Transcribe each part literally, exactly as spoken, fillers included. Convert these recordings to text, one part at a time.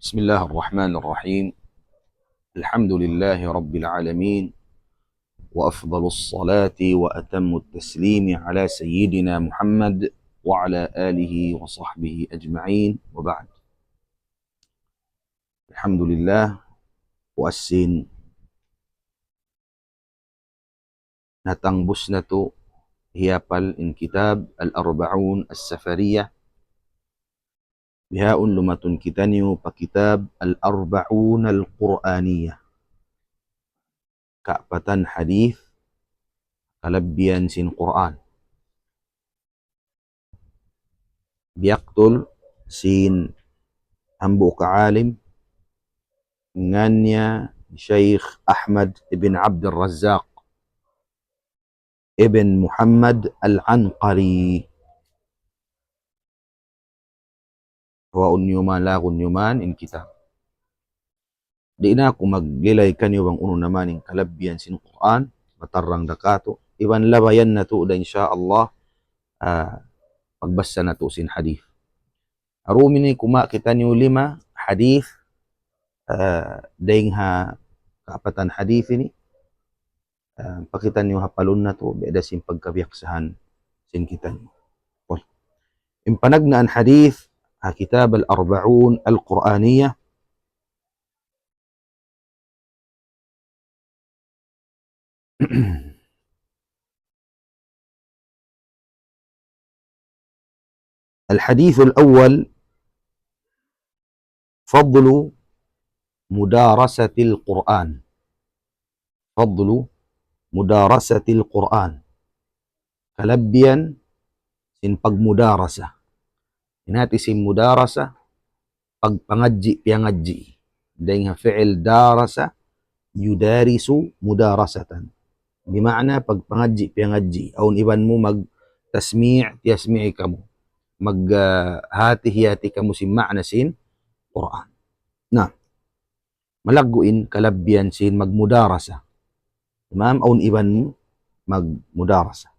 بسم الله الرحمن الرحيم. الحمد لله رب العالمين، وأفضل الصلاة وأتم التسليم على سيدنا محمد وعلى آله وصحبه أجمعين، وبعد. Alhamdulillah, puas sin natangbus natu' hiyapal in kitab Al-Arba'un As-Safariyah. Bihaun lumatun kitaniyu pa kitab Al-Arba'un Al-Qur'aniyah. Kaapatan hadith, kalabbihan sin Qur'an. Biyaktul sin hambuuk alim, ngan niya Shaykh Ahmad ibn Abdul Razzaq ibn Muhammad Al-Anqari. Wa unyuma lagun yuman in kitab. Di' na aku maglilay kaniyu bang unu na man in kalabbihan sin Qur'an, matarrang da katu'. Iban labayan natu' da insya Allah, ah, pagbasa natu' sin hadith. Aru ini kuma kitaniyu lima hadith, ah, dayn ha kaapatan hadith ini. Ah, pa kitaniyu hapalun natu', biya' da sin pagkabiyaksahan sin kitaniyu. Qul. In panagnaan hadith, ha kitab Al-Arba'un Al-Qur'aniyah. الحديث الأول، فضل مدارسة القرآن. فضل مدارسة القرآن. Kalabbihan sin pagmudarasa. In hati sin mudarasa, pagpangadji', piyangadji'. Dayn ha fi'il darasa, yudarisu mudarasatan. Di' maana pagpangadji', piyangadji'. Awn iban mu mag tasmi', tiyasmi' kamu. Mag, ah, hati-hati kamu sin maana sin Qur'an. Na, malaggu' in kalabbihan sin magmudarasa. Tamam, awn iban mu magmudarasa.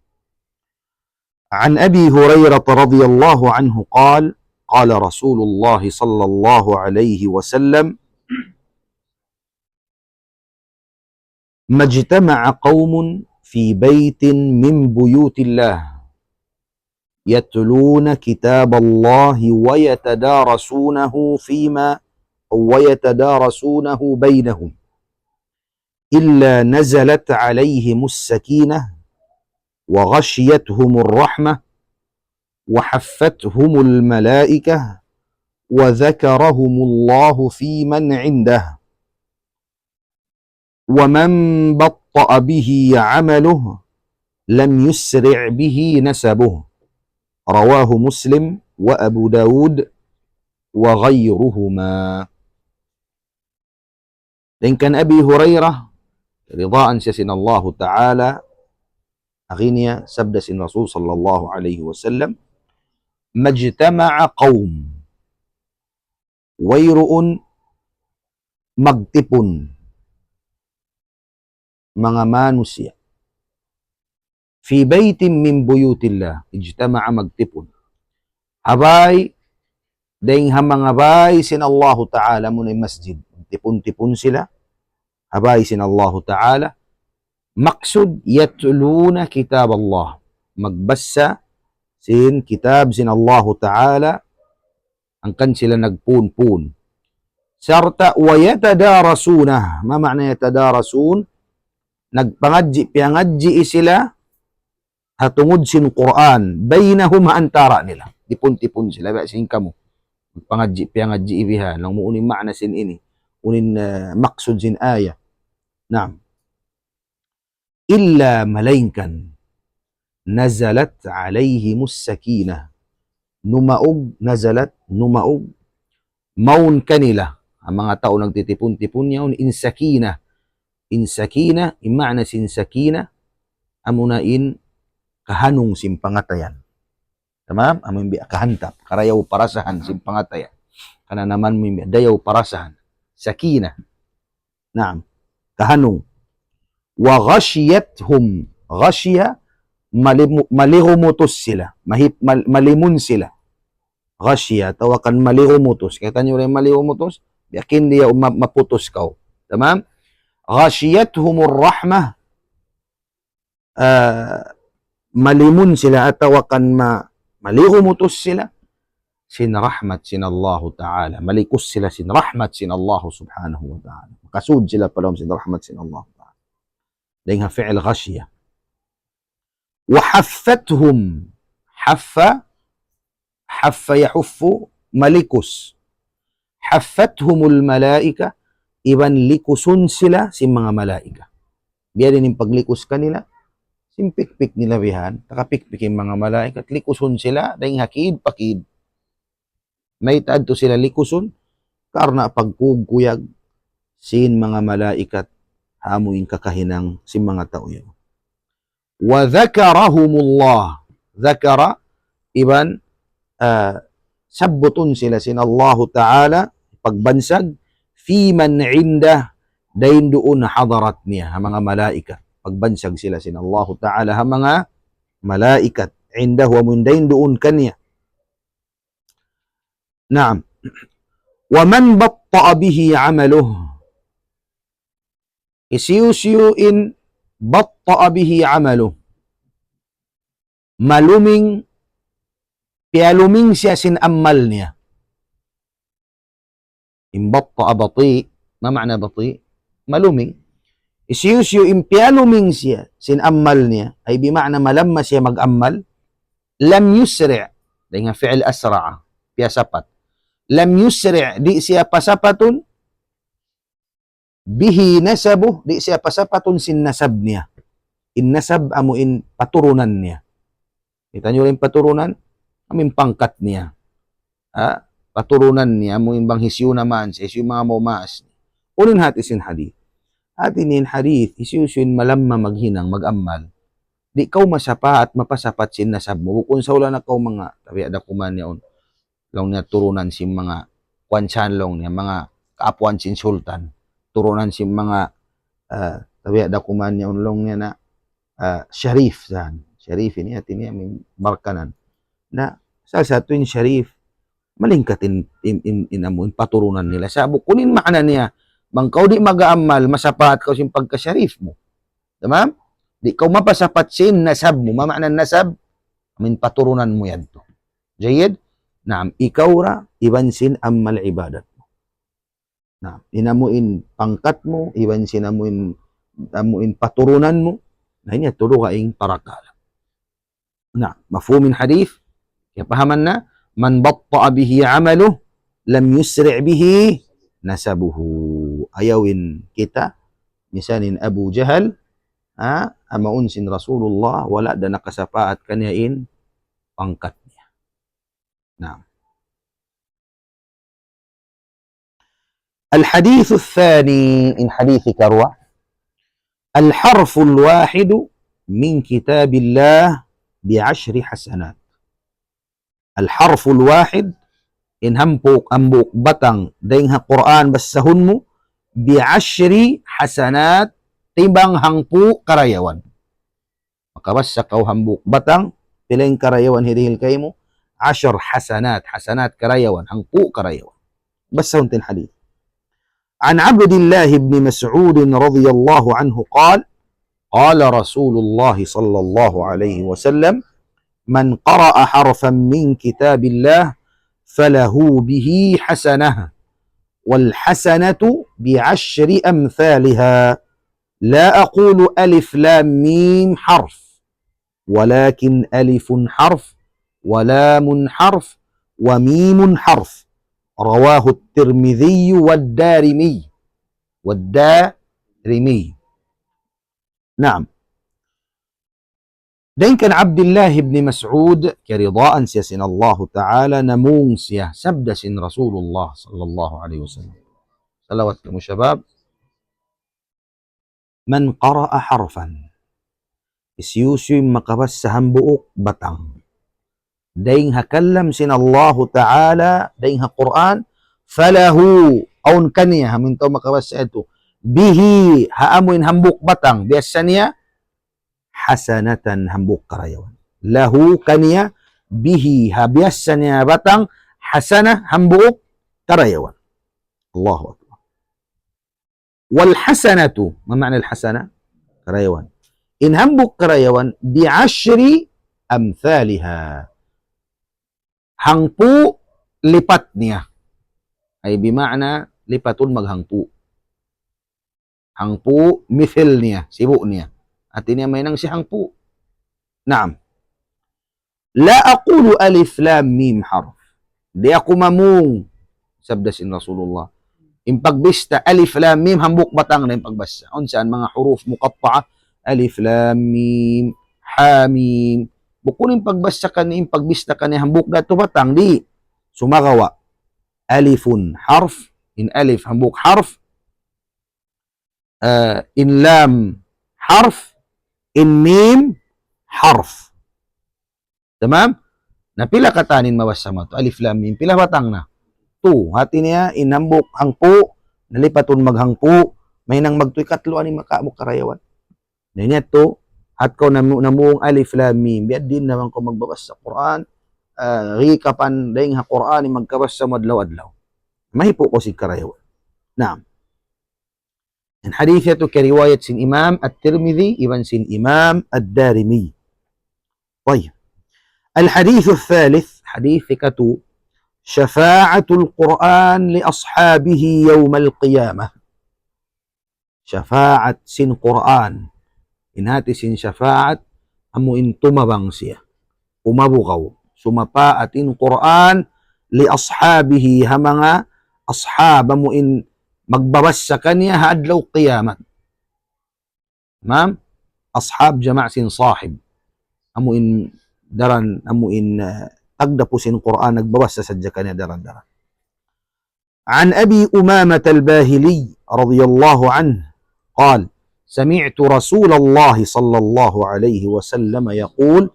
عن أبي هريرة رضي الله عنه قال: قال رسول الله صلى الله عليه وسلم: ما اجتمع قوم في بيت من بيوت الله يتلون كتاب الله ويتدارسونه فيما، ويتدارسونه بينهم إلا نزلت عليهم السكينة وغشيتهم الرحمة وحفتهم الملائكة وذكرهم الله فيمن عنده ومن بطأ به عمله لم يسرع به نسبه. رواه مسلم وأبو داود وغيرهما. Dayn kan Abi Hurairah, ridaan siya sin Allahu Ta'ala, agi niya sabda sin Rasul sallallahu alayhi wasallam, ما اجتمع قوم, wayruun magtipun manga manusiya'. في بيت من بيوت الله, اجتمع, magtipun. Ha bāy, dayn ha manga bāy sin Allahu Ta'ala, amuna in masjid. Tipun-tipun sila ha bāy sin Allahu Ta'ala. Maksud, يتلون كتاب الله. Magbasa sin kitab sin Allahu Ta'ala, hangkan sila nagpun-pun. Sarta' ويتدارسونه. Ma ma'na yatadarasun? Nagpangadji', piyangadji' sila ha tungud sin Qur'an. بينهم, ha antara' nila. Tipun-tipun sila, biya' sin kamu. Nagpangadji', piyangadji' biha. Laung mu unu in ma'na sin ini. Unu in, eh, maksud sin ayat. Naam. إلا, malaingkan, نزلت عليهم السكينة. Numaug, nazalat, numaug. Mawn kanila, ha manga tau nagtitipun-tipun yaun, in sakinah. In sakinah, in ma'na sin sakinah, amuna in kahanung sin pangatayan. Tamam? Amu in biya' kahantap, karayaw parasahan sin pangatayan. Kananaman mu in biya' dayaw parasahan. Sakinah. Naam. Kahanung. وغشيتهم. Ghashiya, malimu-, malirumutus sila. Mahip-, mal-, malimun sila. Ghashiya, atawa kan malirumutus. Kita' niyu rin malirumutus? Biya' kain diya ma-, maputus kaw. Tamam? غشيتهم الرحمة, ah, malimun sila atawa kan ma-, malihumutus sila sin rahmat sin Allahu Ta'ala. Malikus sila sin rahmat sin Allahu Subhanahu wa Ta'ala. Makasud sila pa lawm sin rahmat sin Allahu Ta'ala. Dayn ha fi'il ghashiya. وحفتهم. حف, حف يحف, malikus. حفتهم الملائكة, iban likusun sila sin manga malaikat. Biya' diin in paglikus kanila, sin pikpik nila bihan, nakapikpik in manga malaikat, likusun sila, dayn ha kid pa kid. Mayta' adtu sila likusun, karna' pagkuyag-kuyag sin manga malaikat, ha amu in kakahinang sin manga tau yan. وذكرهم الله. ذكر, iban, ah, sabbutun sila sin Allahu Ta'ala, pagbansag, فيمن عنده, dayn duun hadarat niya, ha manga malaikat. Pagbansag sila sin Allahu Ta'ala, ha manga malaikat. عنده, amun dayn duun kaniya. Naam. ومن بطأ به عمله. Hisiyu-siyu in بطأ به عمله. Maluming, piyaluming siya sin amal niya. In batta'a bati', ma ma'na bati'? Maluming. Hisiyu-siyu in piyaluming siya sin amal niya, ay bima'na malamma siya mag-amal, لم يسرع, dayn ha fi'il asra'a, piyasapat. لم يسرع, di' siya pasapatun, به نسبه, di' siya pasapatun sin nasab niya. In nasab amu in paturunan niya. Kita' niyu in paturunan, amu in pangkat niya. Ha? Paturunan niya, amu in bang hisiyu na man, hisiyu manga maumaas. Unu in hati sin hadith? Hati niya in hadith, hisiyu-siyu in malamma maghinang, mag-amal. Di' kaw masapaat, mapasapat sin nasab mu. Bukun sa wala' na kaw manga, tabiya' da kuman yaun. Laung niya turunan sin manga kuwan san laung niya, manga kaapuan sin sultan. Turunan sin manga, ah, tabiya' da kuman yaun laung niya na, ah, sharif san. Sharif ini hati niya amu in barkanan. Na, salah satu in sharif, malingkat in, in, in, in amu in paturunan nila. Sa' bukun in ma'na niya, bang kaw di' mag-amal, masapaat kaw sin pagka-sharif mu. Tamam? Di' kaw mapasapat sin nasab mu. Ma ma'na nasab? Amu in paturunan mu yadtu. Jayyid? Naam, ikaw ra, iban sin amal ibadat mu. Naam, in amu in pangkat mu, iban sin amu in, amu in paturunan mu. Na, ini yadtu dugaing parakala'. Na, mafhum in hadith? Kiyapahaman na? من بطأ به عمله لم يسرع به نسبه. Ayaw in kita, misan in Abu Jahal, ha, amaun sin Rasulullah, wala' da nakasapaat kaniya in pangkat niya. Na. الحديث الثاني, in hadith hikaruwa. الحرف الواحد من كتاب الله بعشر حسنات. الحرف الواحد, in hambuuk, hambuuk batang dayn ha Qur'an basahun mu, بعشر حسنات, timbang hangpu' karayawan. Makabasa kaw hambuuk batang, pila in karayawan hirihil kaymu? Ashar hasanat, hasanat karayawan, hangpu' karayawan. Basahun ta in hadith. عن عبد الله بن مسعود رضي الله عنه قال: قال رسول الله صلى الله عليه وسلم: من قرأ حرفا من كتاب الله فله به حسنة، والحسنة بعشر أمثالها، لا أقول ألف لام ميم حرف، ولكن ألف حرف، ولام حرف، وميم حرف. رواه الترمذي والدارمي. والدارمي. نعم. Dayn kan Abdullah ibn Mas'ud, kiyaridaan siya sin Allahu Ta'ala, namung siya, sabda sin Rasulullah sallallahu alayhi wasallam. Salawat kamu, shabab. من قرأ حرفا. Hisiyu-siyu in makabasa hambuuk batang dayn ha kalam sin Allahu Ta'ala, dayn ha Qur'an, فله, awn kaniya, amu in tau makabasa yadtu, به, ha amu in hambuuk batang, biyassa niya, حسنة, hambuuk karayawan. له, kaniya, به, ha biyassa niya batang, حسنة, hambuuk karayawan. Allahu Akbar. والحسنة, ما معنى الحسنة? Karayawan. In hambuuk karayawan, بعشر أمثالها. Hangpu' lipat niya. Ay, bima'na lipatun maghangpu'. Hangpu', mithil niya, sibu' niya. Hati niya mahinang siya hangpu'. Naam. لا أقول ألف لام ميم حرف. Di' aku mamung, sabda sin Rasulullah. In pagbista, alif lam mim, hambuuk batang na in pagbasa. Awn sa manga huruf muqatta'a, alif lam mim, ha mim. Bukun in pagbasa kaniya, in pagbista kaniya, hambuuk da tu batang, di'. Sumagawa'. Alifun harf, in alif hambuuk harf, ah, in lam harf, in mim harf. Tamam? Na pila katan in mabasa matu? Alif lam mim. Pila batang na? Tu. Hati niya, in hambuuk hangpu', na lipatun maghangpu', mahinang magtuy katluan in makamu karayawan. Na ini tu, hat kaw namu-, namung alif lam mim. Biya' diin na bang kaw magbabasa Qur'an, ah, di' kapan dayn ha Qur'an in magkabasa mu adlaw-adlaw. Mahipu' kaw sin karayawan. Naam. In hadith yadtu kariwayat sin Imam At-Tirmidhi, iban sin Imam Ad-Darimi. طيب. الحديث الثالث, hadith ikatu, شفاعة القرآن لأصحابه يوم القيامة. Shafaat sin Qur'an. In hati sin shafaat, amu in tumabang siya. Umabugaw. Sumapaat in Qur'an li ashabihi, ha manga ashab, amu in magbabasa kaniya ha adlaw qiyamat. Tamam? Ashab jama' sin sahib. Amu in daran, amu in, eh, tagdapu sin Qur'an, nagbabasa sadja kaniya daran-daran. عن أبي أمامة الباهلي رضي الله عنه قال: سمعت رسول الله صلى الله عليه وسلم يقول: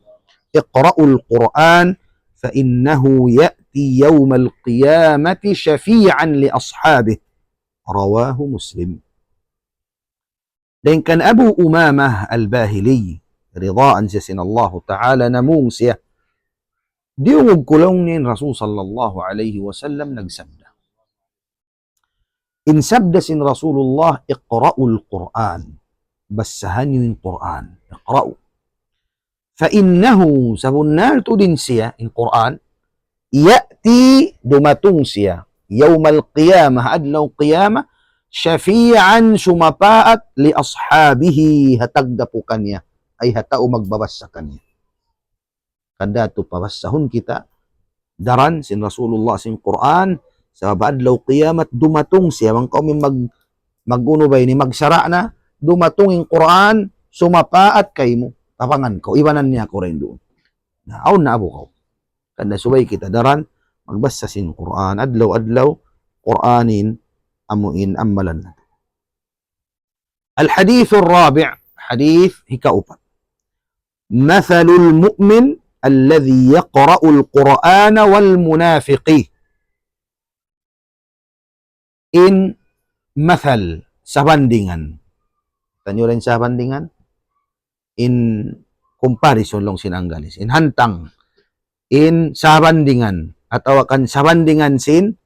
اقرأوا القرآن فإنه يأتي يوم القيامة شفيعا لأصحابه. رواه مسلم. Dayn kan Abu Umamah Al-Bahili, ridaan siya sin Allahu Ta'ala, namung siya, diyungug ku laung niya in Rasul sallallahu alayhi wasallam nagsabda. In sabda sin Rasulullah, اقرأوا القرآن. Basaha niyu in Qur'an. اقرأوا. فإنه, sabunnal tuud in siya, in Qur'an, يأتي, dumatung siya, يوم القيامة, adlaw qiyamah, شفيعا, sumapaat, لأصحابه, ha tagdapu kaniya, ay ha tau magbabasa kaniya. Kadatu pabasahun kita, daran sin Rasulullah sin Qur'an, sabab adlaw qiyamat dumatung siya, bang kaw mi mag-, mag-unu ba ini, magsara' na, dumatung in Qur'an, sumapaat kaymu, tabangan kaw, ibanan niya aku dayn duun. Na, awn na abu kaw. Kanda subay kita daran, magbasa sin Qur'an, adlaw-adlaw, Qur'anin, amu in amalan natu'. الحديث الرابع, hadith hikaupat. مثل المؤمن الذي يقرأ القرآن والمنافق. In mathal, sabandingan. Taniyu in sabandingan? In comparison laung sin Anggalis. In hantang. In sabandingan. Atawa kan sabandingan sin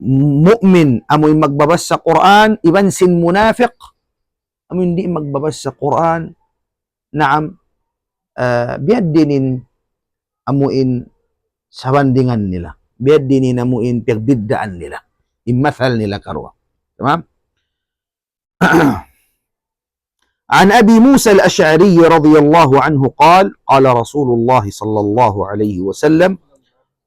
mu'min, amu in magbabasa Qur'an, iban sin munafiq, amu in di' magbabasa Qur'an. Naam, ah, biya' diin in amu in sabandingan nila. Biya' diin in amu in piyagbiddaan nila. In mathal nila karuwa. Tamam? عن أبي موسى الأشعري رضي الله عنه قال: قال رسول الله صلى الله عليه وسلم: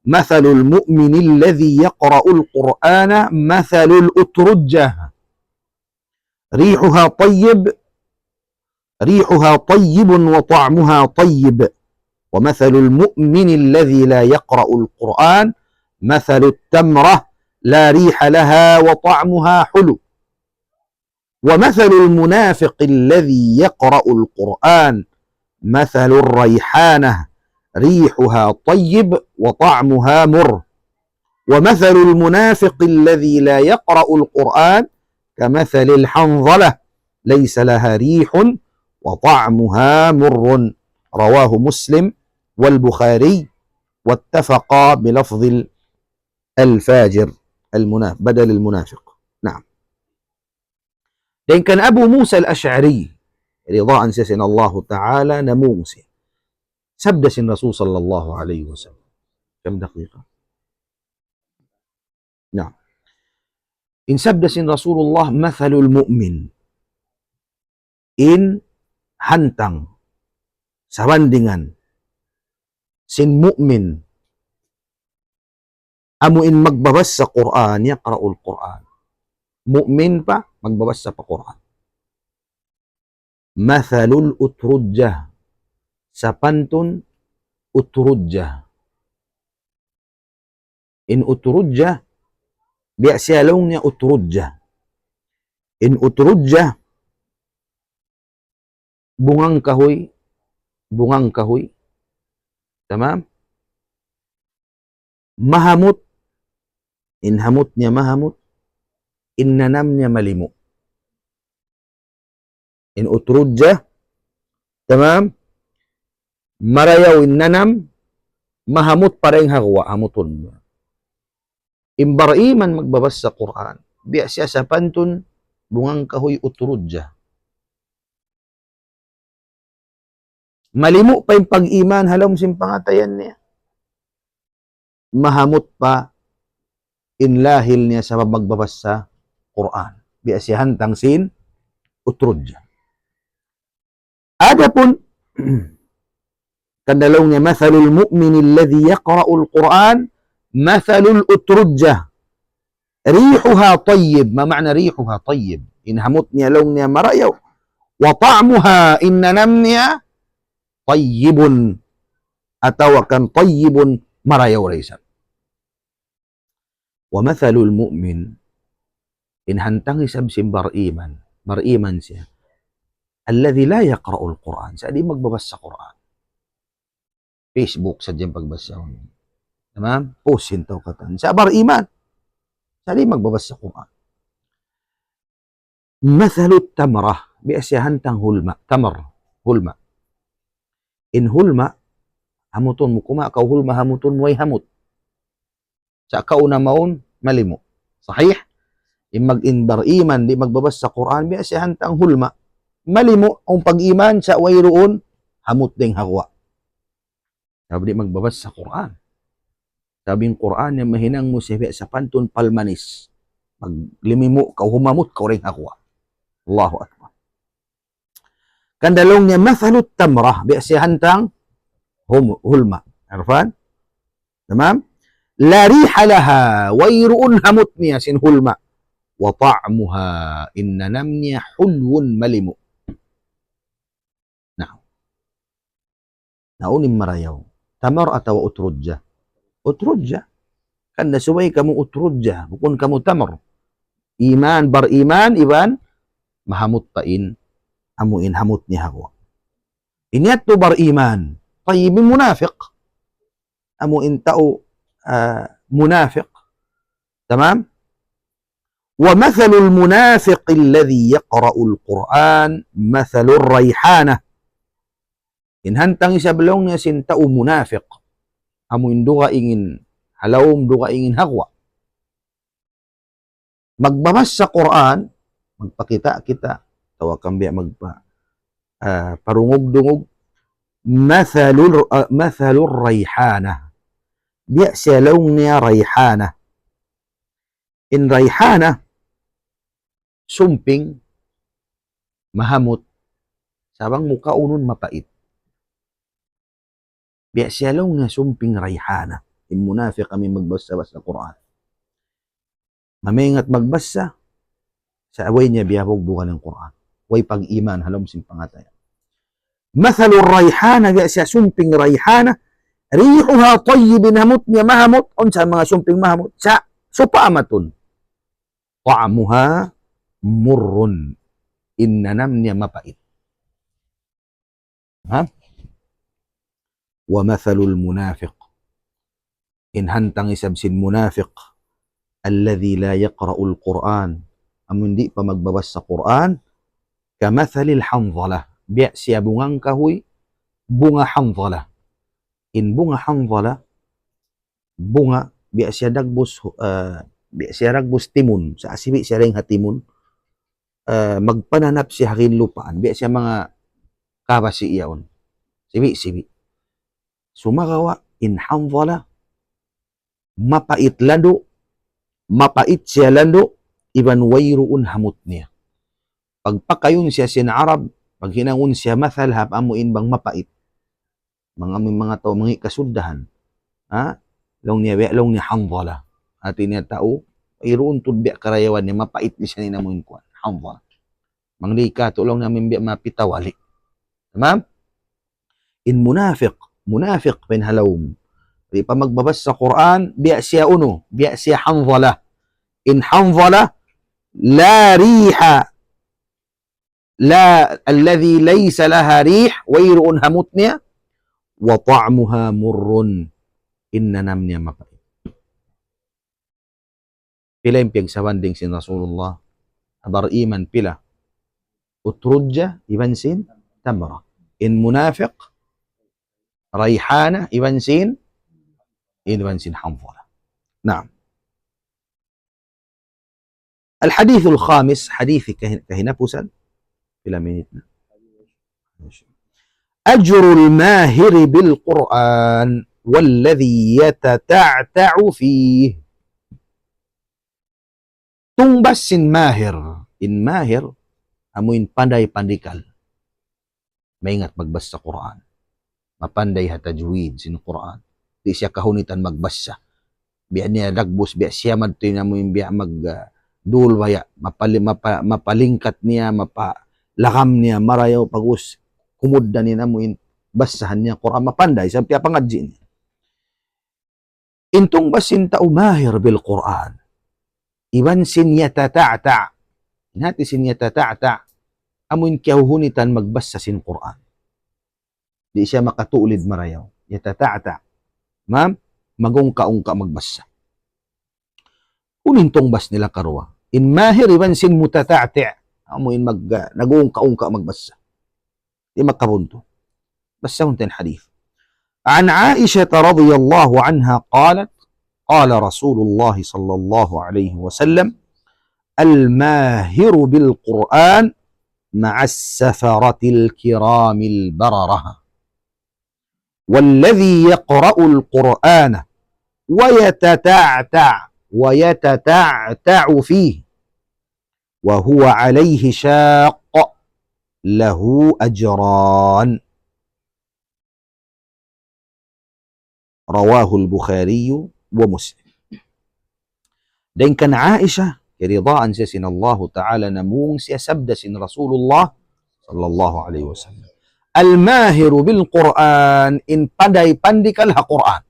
مثل المؤمن الذي يقرأ القرآن مثل الأترجة، ريحها طيب، ريحها طيب وطعمها طيب، ومثل المؤمن الذي لا يقرأ القرآن مثل التمرة، لا ريح لها وطعمها حلو. ومثل المنافق الذي يقرأ القرآن مثل الريحانة، ريحها طيب وطعمها مر. ومثل المنافق الذي لا يقرأ القرآن كمثل الحنظلة، ليس لها ريح وطعمها مر. رواه مسلم والبخاري، واتفقا بلفظ الفاجر، المناف-، بدل المنافق. نعم. Dayn kan Abu Musa al-Ash'ari, ridaan siya sin Allahu Ta'ala, namung siya. Sabda sin Rasul sallallahu alayhi wasallam. Kam daqiqa? Na. In sabda sin Rasulullah, "Mathalul mu'min." In hantang, sabandingan, sin mu'min, amu in magbabasa Qur'an, yaqra'ul Qur'an. Mu'min pa, magbabasa pa Qur'an. Mathalul utrujjah. Sapantun utrujjah. In utrujjah, biya' siya laung niya utrujjah. In utrujjah, bungang kahuy, bungang kahuy. Tamam? Mahamut, in hamut niya mahamut, in nanam niya malimu'. In utrujjah, tamam? Marayaw in nanam, mahamut pa dayn ha guwa', hamutun. In bariman magbabasa Qur'an, biya' siya sapantun bungang kahuy utrujjah. Malimu' pa in pag-iman ha lawm sin pangatayan niya. Mahamut pa in lahil niya sabab magbabasa Qur'an. Biya' siya hantang sin utrujjah. Adapun, kan laung niya, "Mathalul mu'minil ladhi yaqra'ul Qur'an, mathalul utrujjah. Rihuha tayyib." Ma ma'na rihuha tayyib? In hamut niya laung niya marayaw. Wa ta'muha, in nanam niya tayyibun. Atawa kan tayyibun, marayaw da isab. Wa mathalul mu'min, in hantang isab sin bariman, bariman siya, alladhi la yaqra'ul Qur'an, sa' di' magbabasa Qur'an. Facebook sadja in pagbasa. Tamam? Post in tau katan. Sa' bariman, sa' di' magbabasa Qur'an. Mathalut tamrah, biya' siya hantang hulma', tamr, hulma'. In hulma', hamutun mu kuma, kaw hulma', hamutun mu way hamut. Sa' kaw na mawn, malimu'. Sahih? In mag-, in bariman, di' magbabasa Qur'an, biya' siya hantang hulma'. Malimu', in pag-iman, sa' wayruun, hamut dayn ha guwa'. Sabab di' magbabasa Qur'an. Sabab in Qur'an yan mahinang mu siya biya' sapantun palmanis. Maglimimu' kaw, humamut kaw dayn ha guwa'. Allahu Akbar. Kan laung niya mathalut tamrah, biya' siya hantang hum-, hulma'. Arfan? Tamam? La riha laha, wayruun hamut niya sin hulma'. Wa ta'muha, in nanam niya hulwun malimu'. Na. Na unu in marayaw? Tamar atawa utrujjah? Utrujjah. Kan subay kamu utrujjah, bukun kamu tamar. Iman, bariman, iban, mahamut pa in, amu in hamut niya ha guwa'. Ini yadtu bariman. Tayyib, in munafiq. Amu in tau, ah, munafiq. Tamam? ومثل المنافق الذي يقرأ القرآن مثل الريحانة. In hantang isab laung niya sin tau munafiq. Amu in dugaing in ha lawm, dugaing in ha guwa'. Magbabasa Qur'an, magpakita' kita, atawa kan biya' magpa-, ah, parungug-dungug, mathalul, ah, mathalur rayhana. Biya' siya laung niya rayhana. In rayhana, sumping, mahamut, sa' bang mu kaunun mapait. Biya' siya laung niya sumping rayhana. In munafiq amu in magbasa-basa Qur'an. Mamaingat magbasa, sa' way niya biyabug-bugan in Qur'an. Way pag-iman ha lawm sin pangatayan. Mathalur rayhana, biya' siya sumping rayhana, rihuha tayyib, in hamut niya mahamut, unsa manga sumping mahamut, sa' supama tun. Ta'muha murrun, in nanam niya mapait. Ha? Wa mathalul munafiq. In hantang isab sin munafiq. Alladhi la yaqra'ul Qur'an. Amu in di' pa magbabasa Qur'an. Kamathalil hanzalah. Biya' siya bungang kahuy, bunga hanzalah. In bunga hanzalah, bunga, biya' siya dagbus, eh, Biya' siya dagbus timun, sa' sibi' siya dayn ha timun, eh, magpananap siya ha ginlupaan, biya' siya manga kabasi yaun. Sibi'-sibi'. Sumagawa', in Hanzala, mapait landu', mapait siya landu', iban wayruun hamut niya. Pagpakayun siya sin Arab, paghinangun siya mathal ha amuin bang mapait. Manga, manga tau mangi' kasuddahan. Ha? Laung niya, laung niya Hanzala. Hati niya tau, wayruun tuud biya' karayawan niya, mapait misan in amuin kuwan. Hanzala. Mangdi katu' laung niya amuin biya' mapitawali. Tamam? In munafiq, munafiq pa in ha lawm. Di' pa magbabasa Qur'an, biya' siya unu, biya' siya Hanzala. In Hanzala, la riha, la, alladhi laysa laha rih, wayruun hamut niya, wa ta'muha murrun, in nanam niya mapait. Pila in piyagsabanding sin Rasulullah? Bar iman pila? Utrujja iban sin tamra. In munafiq, rayhana iban sin, iban sin Hanzala. Naam. Al-hadithul khamis, hadith kahin-, kahinapusan. Pila minit na? أجر الماهر بالقرآن والذي يتتعتع فيه. Tungbas sin mahir. In mahir, amu in panday pandikal. Maingat magbasa Qur'an. Mapanday ha tajwid sin Qur'an. Di' siya kahunitan magbasa. Biya' niya dagbus, biya' siya madtu in amu in biya' mag, ah, dul baya'. Mapali-, mapa-, mapalingkat niya, mapalagam niya, marayaw pagus kumugdan in amu in basahan niya Qur'an. Mapanday, sampay pangadji' niya. In tungbas sin tau mahir bil Qur'an. Iban sin yatata'ta'. In hati sin yatata'ta', amu in kiyahunitan magbasa sin Qur'an. Di' siya makatulid marayaw. Yatata'ta'. Mam, mag-ungka-ungka magbasa. Unu in tungbas nila karuwa? In mahir iban sin mutata'ti'. Amu in mag, nag-ungka-ungka magbasa. Di' makabuntu. Basahun ta in hadith. عن عائشة رضي الله عنها قالت: قال رسول الله صلى الله عليه وسلم: الماهر بالقرآن مع السفرة الكرام البررة، والذي يقرأ القرآن ويتتعتع، ويتتعتع فيه وهو عليه شاق له أجران. رواه البخاري ومسلم. Dayn kan Aisha, kiyaridaan siya sin Allahu Ta'ala, namung siya sabda sin Rasulullah sallallahu alayhi wasallam. الماهر بالقرآن, in panday pandikal ha Qur'an.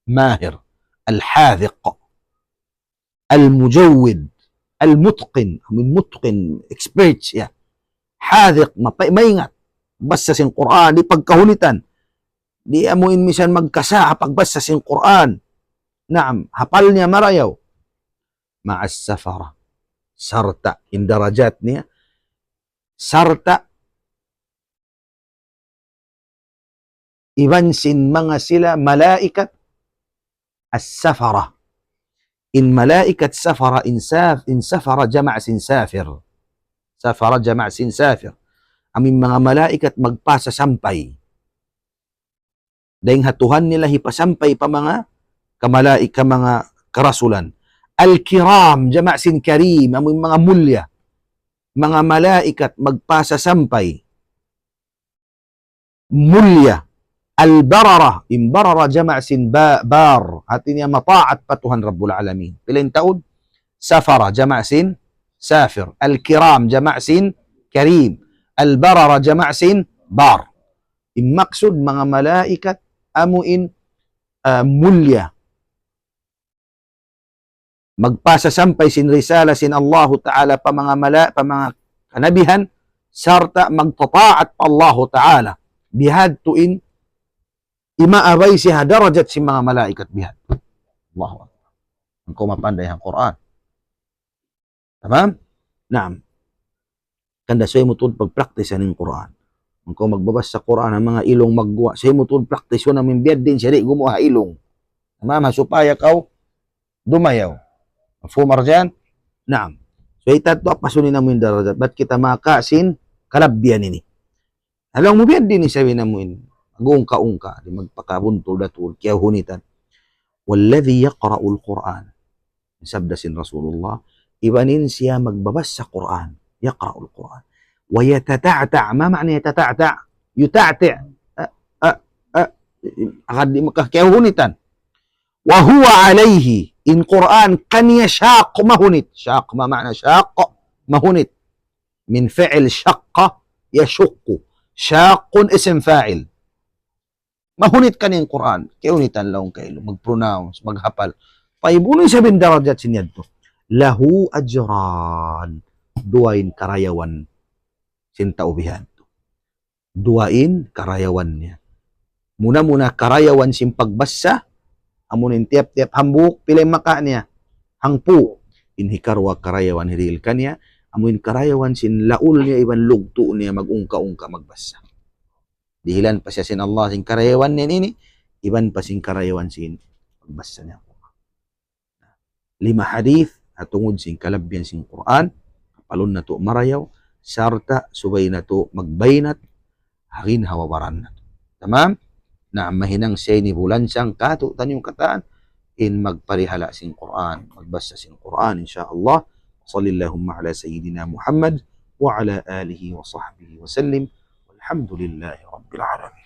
Mahir, al-hadhiq, al-mujawwid, al-mutqin, amun mutqin, expert siya. Hadhiq, mapay-, maingat. Basa sin Qur'an, di' pagkahunitan. Di' amu in misan magkasa' ha pagbasa sin Qur'an. Naam, hapal niya marayaw. Ma'as safara. Sarta' in darajat niya. Sarta' iban sin manga sila malaikat as-safara. In malaikat safara, in saf-, in safara jama' sin safir. Safara jama' sin safir. Amu in manga malaikat magpasasampay. Dayn ha Tuhan nila hipasampay pa manga kamalaik-, ka manga karasulan. Al-kiram, jama' sin karim, amu in manga mulya. Manga malaikat magpasasampay. Mulya. Al-barara, in barara jama' sin ba-, bar. Hati niya mataat pa Tuhan Rabbul Alamin. Pila in taud? Safara, jama' sin safir. Al-kiram, jama' sin karim. Al-barara, jama' sin bar. In maksud manga malaikat amu in, ah, mulya. Magpasasampay sin risala sin Allahu Ta'ala pa manga mala-, pa manga kanabihan, sarta' magtataat pa Allahu Ta'ala. Bihadtu in imaabay siya ha darajat sin manga malaikat bihadtu. Allahu Akbar. Bang kaw mapanday ha Qur'an. Tamam? Naam. Hangkan da subay mu tuud pagpraktisan in Qur'an. Bang kaw magbabasa Qur'an ha manga ilung magguwa', subay mu tuud praktisun amu in biya' diin siya di' gumuwa' ha ilung. Tamam, ha supaya kaw dumayaw. Mafhum, Arjan? Naam. So, ita tu apa suni namu in darajat. Bat kita maka sin kalabbian ini. Laung mu biya' diin isab in amu in. Mag-ungka-ungka. Di' magpakabuntul datul. Kiyahunitan. والذي يقرأ القرآن. Sabda sin Rasulullah. Iban in siya magbabasa Qur'an. يقرأ القرآن. ويتتعتع. ما معنى يتتعتع؟ يتعتع. Ah, ah, ah. Agad di' makakiyahunitan. وهو عليه. In Qur'an kaniya شاق, mahunit. شاق, ما معنى شاق؟ Mahunit. من فعل شق يشق. شاق اسم فاعل. Mahunit kaniya in Qur'an. Kiyahunitan laung kailu. Mag-pronounce, maghapal. Tayyib, unu isab in darajat sin yadtu? له أجران. Duwa in karayawan sin tau bihan tu. Duwa in karayawan niya. Muna-muna karayawan sin pagbasa, amu in tiyap-tiyap hambuuk, pila in maka niya? Hangpu'. In hikaruwa karayawan hirihil kaniya, amu in karayawan sin laul niya iban lugtu' niya mag-ungka-ungka magbasa. Dihilan pa siya sin Allah sin karayawan niya ini, iban pa sin karayawan sin pagbasa niya. Lima hadith, ha tungud sin kalabbihan sin Qur'an, hapalun natu' marayaw, sarta' subay natu' magbaynat, ha ginhawa-baran natu'. Tamam? Na mahinang siya ini bulansang katu' taniyu katān, in magparihala' sin Qur'an, magbasa sin Qur'an, insya Allah. وصل اللهم على سيدنا محمد وعلى آله وصحبه وسلم. والحمد لله رب العالمين.